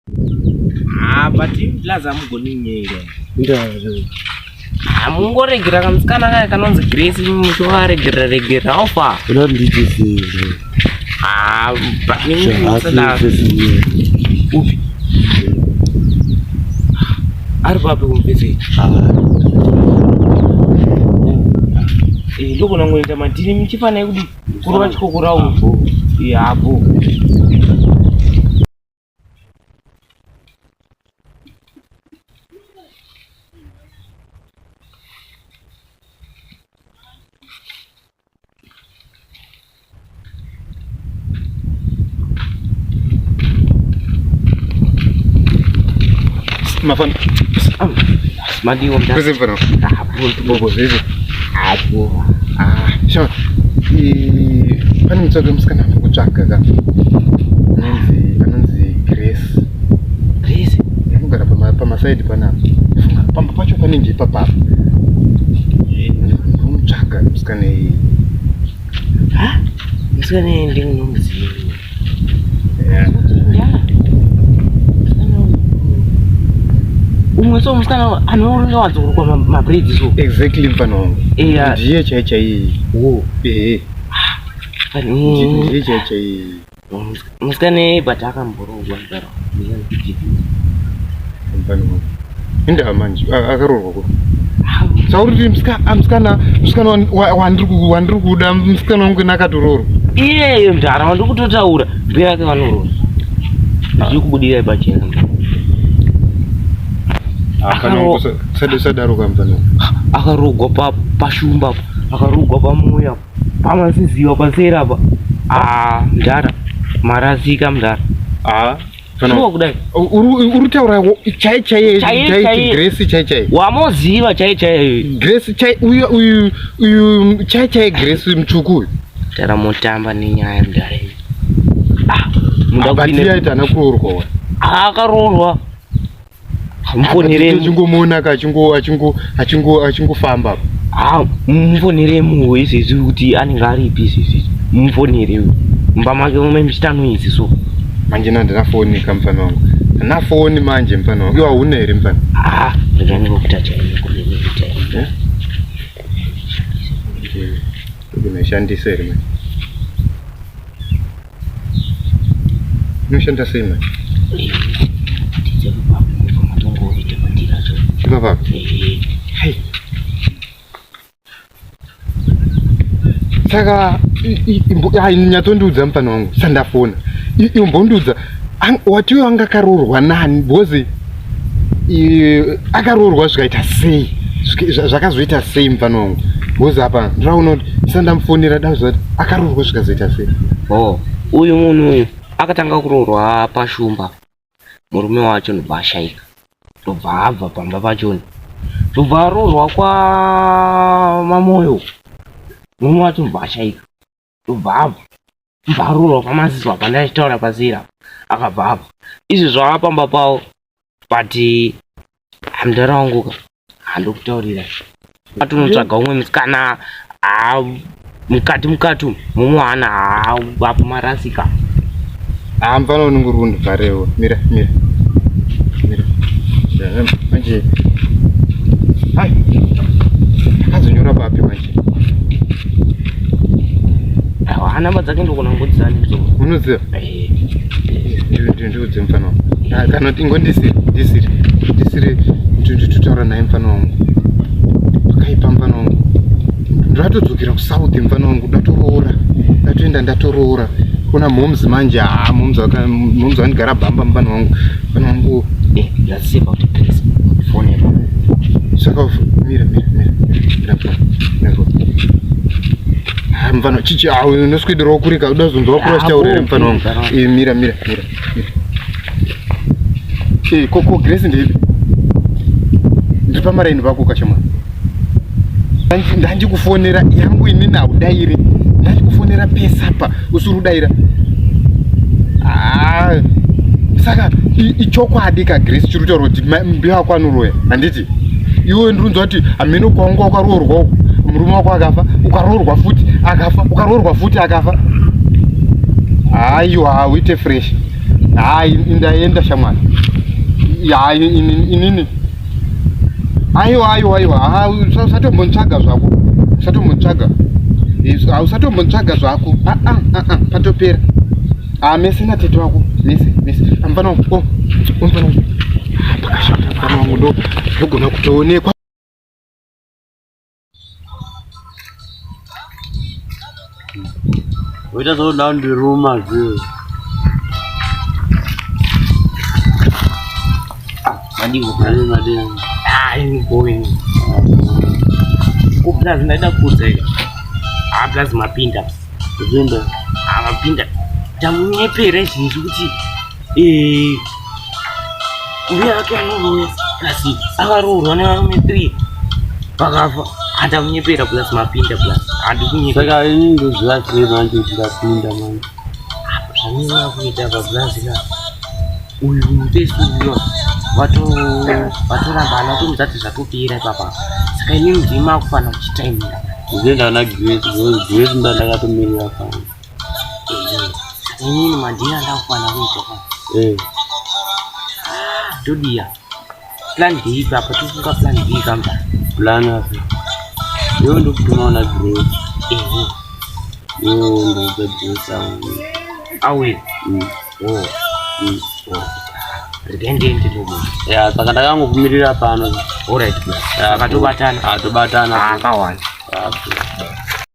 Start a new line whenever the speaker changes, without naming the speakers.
Ah, but blaza hamugoni nyaya. Ah, mungoregera kamusikana kaya kanonzi Grace muchiwaregerera regerera how far?
Unoda ndiite sei?
Ah, but musada. Upi? Ari papi kumupedzei? Eh, ndogona kungoita madhiri muchifanira kudii? Kurova chikokora uko. Yapo.
Mafana.
Madiwa mdada.
Kwese mfana. Bobo vipi?
Apo.
Ah, sure. Pane mutsvage musikana ari kutsvaga ka. Anonzi anonzi Grace.
Grace.
Anogara pama pamasaidi panapa. Pamba pacho panenge ipapapa. Ndinomutsvaga musikana iyi.
Ha? Musikana iyi ndinomuziva. Umwe so musikana anowanzorukwa mabraids so.
Exactly mfana wangu.
Yeah.
Ndiye chai chai.
Oh.
Eh. Ndiye chai chai.
Musikana but akamboroorwa mdara.
Mfana wangu. Indaa manje akaroorwa ko. Sauri kuti musikana musikana wandiri kuda musikana wangu akatoroorwa.
Iyeyo mdara wandiri kutotaura mbuya vake vanoroora. Ndiri kubudira pachena.
Sadaro kamfana.
Akaroogwa pashumba apa, akaroogwa pamoyo apa, pamasiziwa paseri apa. Ah, mdara marasika mdara.
Ah.
Shuwa kudai.
Uri kutaura chai chai
Chai chai.
Grace chai chai.
Wamoziva chai chai.
Grace chai uyu uyu uyu chai chai Grace mutsvuku uyu.
Mdara motamba nenyaya mdara iyi. Ah, muda
But iye
kupinda.
aita ana kuroorwa wa.
Ah, akaroorwa. Mufonereni.
Achingomuona ka achingo achingo achingo achingofamba apa.
Ah, mufonere muwo izvezvi kuti anenge aripi izvezvi. Mufonere uyu. Mumba make mume muchitano idzi so.
Manje na ndina foni ka mfana wangu. Ndina foni manje mfana wangu. Iwe hauna here mfana?
Ah, rega ndingokuta chaiyo kumene kuita.
Eh? Unoshandisa here manje? Unoshanda sei manje? Ipapa. Hai. Saka ai nyatsondiudza mufana wangu sandafona. Imbondiudza wati wanga akaroorwa nani because akaroorwa zvikaita sei? Zvakazoita sei mufana wangu? Because apa ndiraona kuti sandamufonera da kuti akaroorwa zvikazoita sei?
Oh, uyu munhu uyu akatanga kuroorwa pashumba. Murume wacho ndobva ashaika. Ndobva abva pamba pachona. Ndobva aroorwa kwa Mamoyo. Murume wacho ndobva ashaika. Ndobva abva. Ndobva aroorwa kwaMaziso apa ndachitaura pasira. Akabva abva. Izvi zvava pamba pavo. But mudhara wangu ka handokutaurira. Atonotsvaga umwe musikana mukati mukati umu mumuwana apo marasika.
Ah, mfana unenge uri kundivharewo. Mira, mira. Mira. Manje. Hai. Akazonyora papi manje?
Aiwa, namba dzake ndogona kungodziziva nemusoro.
Unoziva?
Eh.
Ndiudze mfana wangu. Ah, kana kuti ingondisiri, ndisiri. Ndisiri nditotaura naye mfana wangu. Pakaipa mfana wangu. Ndatodzokera kuSouth mfana wangu, ndatoroora. Ndatoenda ndatoroora. Kuna moms manje, ah moms waka moms vandigara bhamba mfana wangu. Mfana wangu
Eh, ndaseva kuti please phone yako.
Saka mira mira mira. Mira mfana. Mira. Ah mfana chichi ah unoswederawo kure ka uda kuzonzwa wakura uchitaura here mfana wangu. Eh mira mira mira. Mira. Eh koko Grace ndeipi? Ndiri pamaraini pako kachama. Ndandikufonera yangu inini haudaire. Ndandikufonera pesa apa usiri kudaira. Ah saka ichokwadi ka Grace chiri kutaura kuti mbuya wako anoroya handiti? Iwe ndinonzwa kuti hameno kwangu wakaroorwa uku murume wako akafa ukaroorwa futi akafa ukaroorwa futi akafa. Aiwa uite fresh. Hai, ndaenda shamwari. Ya, inini. Aiwa, aiwa, aiwa. Ha, usatombontsvaga zvako. Usatombontsvaga. Usatombontsvaga zvako. Ah, ah, ah, ah, patopera. Ah, mese natete wako. Mese, mese. Mfana wangu. Oh, mfana wangu. Ah, pakashata mfana wangu ndo. Ndogona kutoonekwa.
Woita zvoda kundiruma zve.
Madiwo.
Madi madi.
Ah, ini going. Ko blaz ndaida kuudza ika. Ah, blaz mapinda.
Kupinda.
Ah, mapinda. Tamunyepera izvezvi kuti eh mbuya ake anoroya plus akaroorwa nevarume 3 vakafa. Andamunyepera plus mapinda plus. Handikunyepera.
Saka ini ndoziva sei manje kuti ndapinda manje.
Zvamunoda kuita pa blaz ka. Uyu mupesi uyu vatorambana tomuzati zvatopera ipapa. Saka inini ndima akufanira kuchitaimira.
Ndinoenda kuna Grace because Grace ndo ndakatomirira pano.
Saka inini mandini andakufanira kuita pa.
Eh.
Todiya. Plan B ipapa tofunga plan B kamba.
Plan api. Iwe ndokutuma kuna Grace.
Ehe.
Iwe ndoudza Grace auye.
Auye. Oh. Oh. Regai ndiende ndobuda.
Ya, saka ndakangokumirira pano.
Alright.
Ya,
Saka tobatana.
Ah, tobatana.
Ah, kawanda.
Ah,